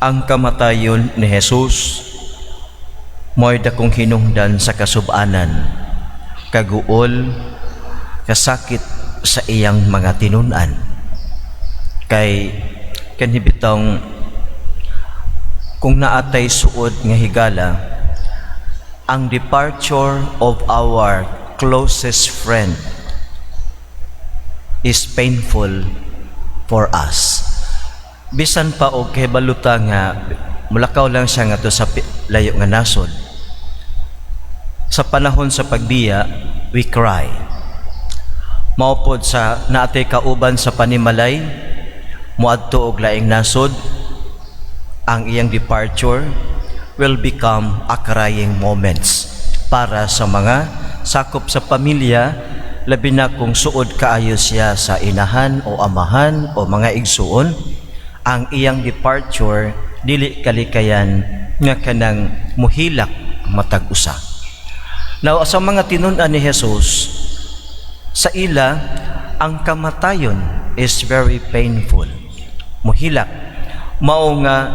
Ang kamatayon ni Jesus mo'y dakong hinungdan sa kasubanan, kaguol, kasakit sa iyang mga tinunan. Kay kanhi bitong kung naa tay suod nga higala, ang departure of our closest friend is painful for us. Bisan pa og kahibalo ta nga mulakaw lang siya ngadto sa layo nga nasod. Sa panahon sa pagbiya, we cry. Mao pod sa naa tay kauban sa panimalay, muadto og laing nasod, ang iyang departure will become a crying moments para sa mga sakop sa pamilya, labi na kung suod kaayo siya sa inahan o amahan o mga igsuon. Ang iyang departure dili kalikayan nga kanang muhilak matag usa. Now, sa mga tinun-an ni Jesus, sa ila ang kamatayon is very painful. Muhilak. Mao nga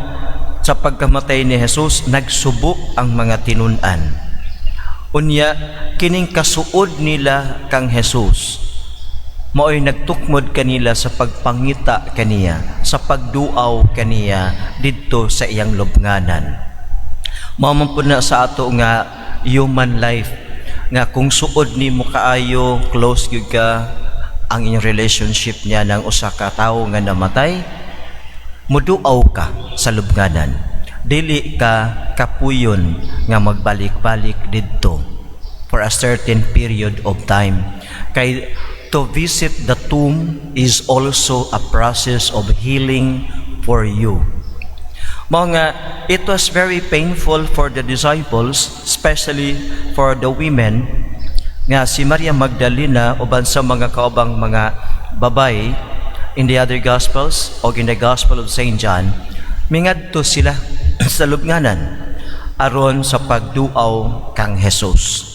sa pagkamatay ni Jesus, nagsubo ang mga tinun-an. Unya, kining kasuod nila kang Jesus mao'y nagtukmod kanila sa pagpangita kaniya, sa pagduaw kaniya didto sa iyang lubnganan. Mao man pud na sa ato nga human life nga kung suod nimo kaayo, close gyud ka ang inyong relationship niya ng usa ka tawo nga namatay, muduaw ka sa lubnganan. Dili ka kapuyon nga magbalik-balik didto for a certain period of time. Kay to visit the tomb is also a process of healing for you. Mao nga, it was very painful for the disciples, especially for the women, nga si Maria Magdalena uban sa mga kaubang mga babay in the other Gospels o in the Gospel of St. John, mingadto sila sa lubnganan aron sa pagduaw kang Jesus.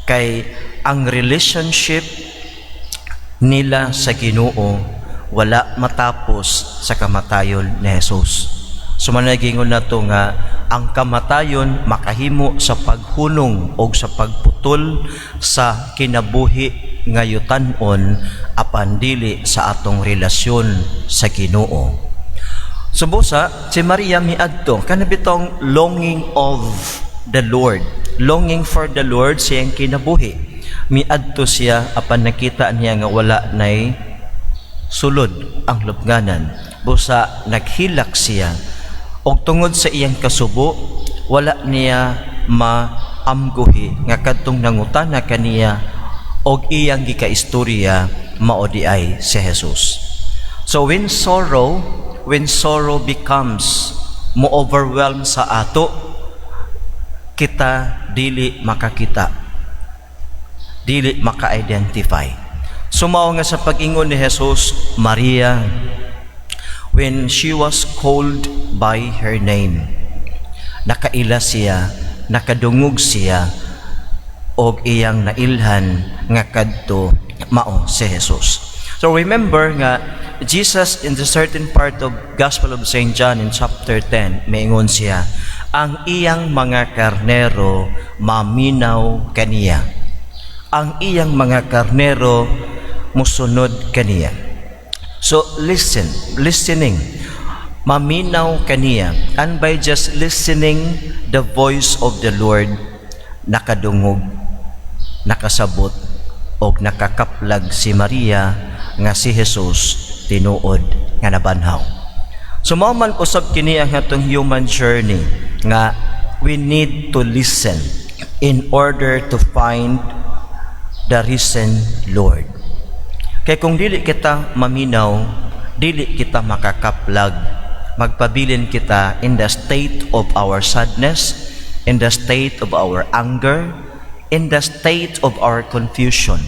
Kay ang relationship nila sa Ginoo wala matapos sa kamatayon ni Jesus. Sumala giingon nato nga ang kamatayon makahimo sa paghunong o sa pagputol sa kinabuhi nga yutan-on apan dili sa atong relasyon sa Ginoo. So busa, si Maria miadto kana bitong longing of the Lord, longing for the Lord siyang kinabuhi. Miadto siya apan nakita niya nga wala nay sulod ang lubnganan. Busa naghilak siya og tungod sa iyang kasubo, wala niya maamguhi nga kadtong nangutana kaniya og iyang gikaistorya mao diay si Jesus. So when sorrow becomes mo overwhelm sa ato, kita dili makakita, dili maka-identify. So mao nga sa pag-ingon ni Jesus, "Maria," when she was called by her name, nakaila siya, nakadungog siya, og iyang nailhan nga kadto mao si Jesus. So remember nga Jesus in the certain part of Gospel of St. John in chapter 10, maingon siya, ang iyang mga karnero maminaw kaniya. Ang iyang mga karnero musunod kaniya. So listen, listening, maminaw kaniya, and by just listening the voice of the Lord, nakadungog, nakasabot, og nakakaplag si Maria nga si Jesus tinuod nga nabanhaw. So mao man usab kini ang atong human journey nga we need to listen in order to find the risen Lord. Kay kung dili kita maminaw, dili kita makakaplag. Magpabilin kita in the state of our sadness, in the state of our anger, in the state of our confusion.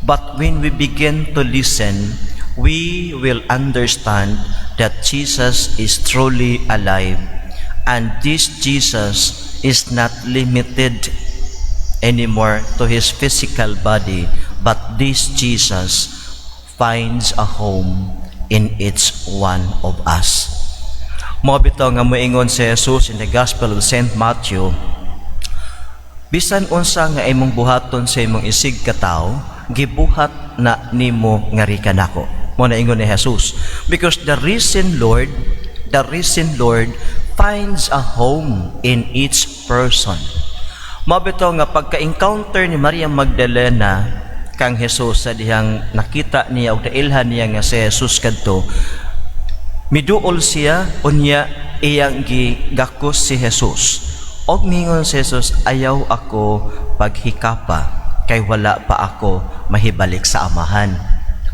But when we begin to listen, we will understand that Jesus is truly alive. And this Jesus is not limited anymore to his physical body, but this Jesus finds a home in each one of us. Mao bitaw nga moingon si Jesus in the Gospel of St. Matthew, "Bisan unsa nga imong buhaton sa imong isig katawo, gibuhat na nimo ngari kanako." Mao na ingon ni Jesus. Because the risen Lord finds a home in each person. Mao bitaw nga pagka-encounter ni Maria Magdalena kang Jesus sa dihang nakita niya og nailhan niya nga si Jesus kadto, miduol siya, unya iyang gigakos si Jesus. Og mingon si Jesus, "Ayaw ako paghikapa kay wala pa ako mahibalik sa Amahan."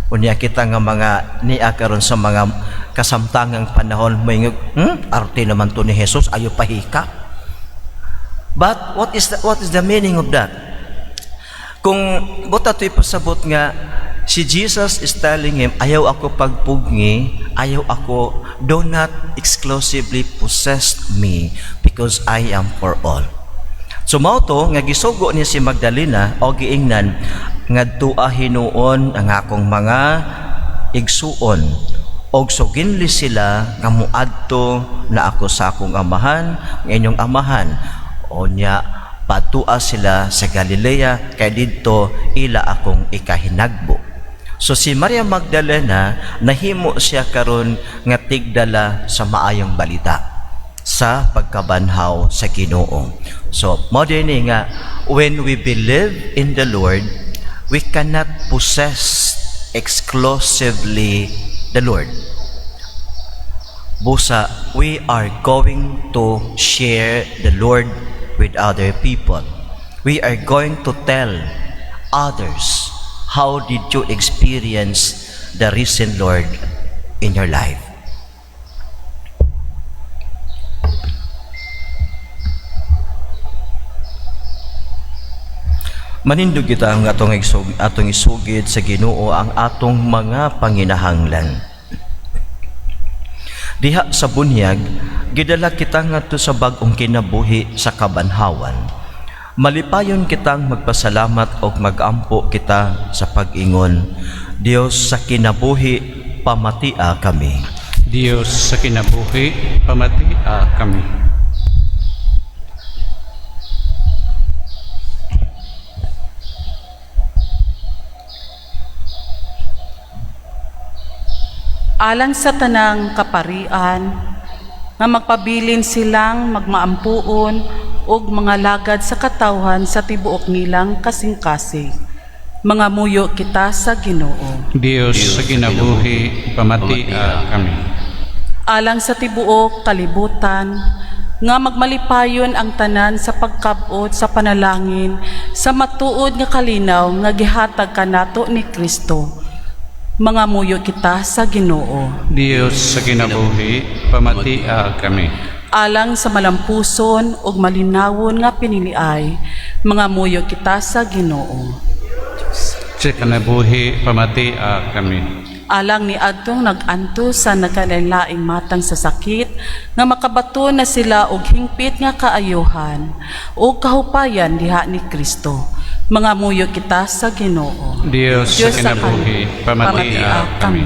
Unya kita nga mga nia karon sa mga kasamtangang panahon moingog, arte naman to ni Jesus, ayaw pahikap." But what is the meaning of that? Kung buta to ipasabot nga si Jesus is telling him, "Ayaw ako pagpugngi, ayaw ako, do not exclusively possess me because I am for all." So mao to nga gisugo niya si Magdalena o giingnan, "Ngadtua hinuon ang akong mga igsuon og suginli sila nga muadto na ako sa akong Amahan, ang inyong Amahan. Unya patua sila sa Galilea kay didto ila akong ikahinagbo." So si Maria Magdalena, nahimo siya karon nga tigdala sa maayong balita sa pagkabanhaw sa Ginoo. So mao din nga when we believe in the Lord, we cannot possess exclusively the Lord. Busa, we are going to share the Lord with other people. We are going to tell others how did you experience the risen Lord in your life. Manindog kita ang atong isugid sa Ginoo ang atong mga panginahanglan. Diha sa bunyag, gidala kita ngadto sa bag-ong kinabuhi sa kabanhawan. Malipayon kitang magpasalamat og magampo kita sa pag-ingon, Dios sa kinabuhi, pamatia kami. Dios sa kinabuhi, pamatia kami. Alang sa tanang kaparian nga magpabilin silang magmaampuon ug mga lagad sa katawhan sa tibuok nilang kasing-kasing. Mangamuyo kita sa Ginoo. Dios sa kinabuhi, pamatia kami. Alang sa tibuok kalibutan nga magmalipayon ang tanan sa pagkabot sa panalangin sa matuod nga kalinaw nga gihatag kanato ni Kristo. Mangamuyo kita sa Ginoo. Dios sa kinabuhi, pamatia kami. Alang sa malampuson ug malinawon nga piniliay, mangamuyo kita sa Ginoo. Sa kinabuhi, pamatia kami. Alang ni adtong nag-antos sa nagkalainlaing matang sa sakit nga makabaton na sila og hingpit nga kaayuhan ug kahupayan diha ni Kristo. Mangamuyo kita sa Ginoo. Dios sa kinabuhi, pamatia kami.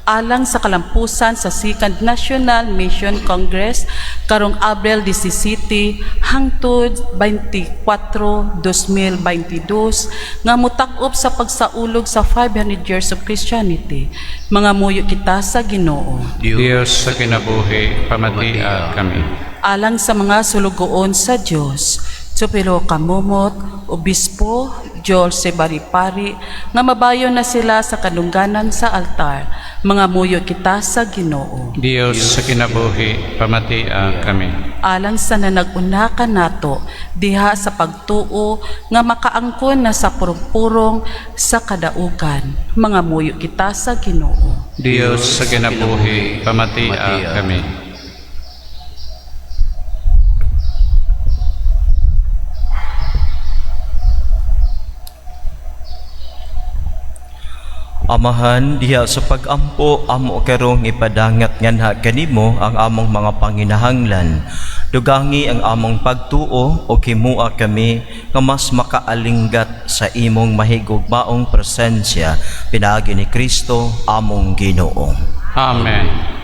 Alang sa kalampusan sa Second National Mission Congress karong Abril 17 hangtod 24, 2022 nga mutak-op sa pagsaulog sa 500 years of Christianity. Mangamuyo kita sa Ginoo. Dios sa kinabuhi, pamatia kami. Alang sa mga sulugoon sa Dios, Tupilo Kamumot, Obispo Joel Sebaripari, nga mabayo na sila sa kadungganan sa altar. Mangamuyo kita sa Ginoo. Dios sa kinabuhi, pamatia kami. Alang sa nanag-una kanato diha sa pagtuo nga makaangkon na sa purong-purong sa kadaugan. Mangamuyo kita sa Ginoo. Dios sa kinabuhi, pamatia kami. Amahan, diha sa pag-ampo, amo karong ipadangat nganha kanimo ang among mga panginahanglan. Dugangi ang among pagtuo o himua kami nga mas makaalinggat sa imong mahigugmaong presensya, pinaagi ni Kristo among Ginoo. Amen.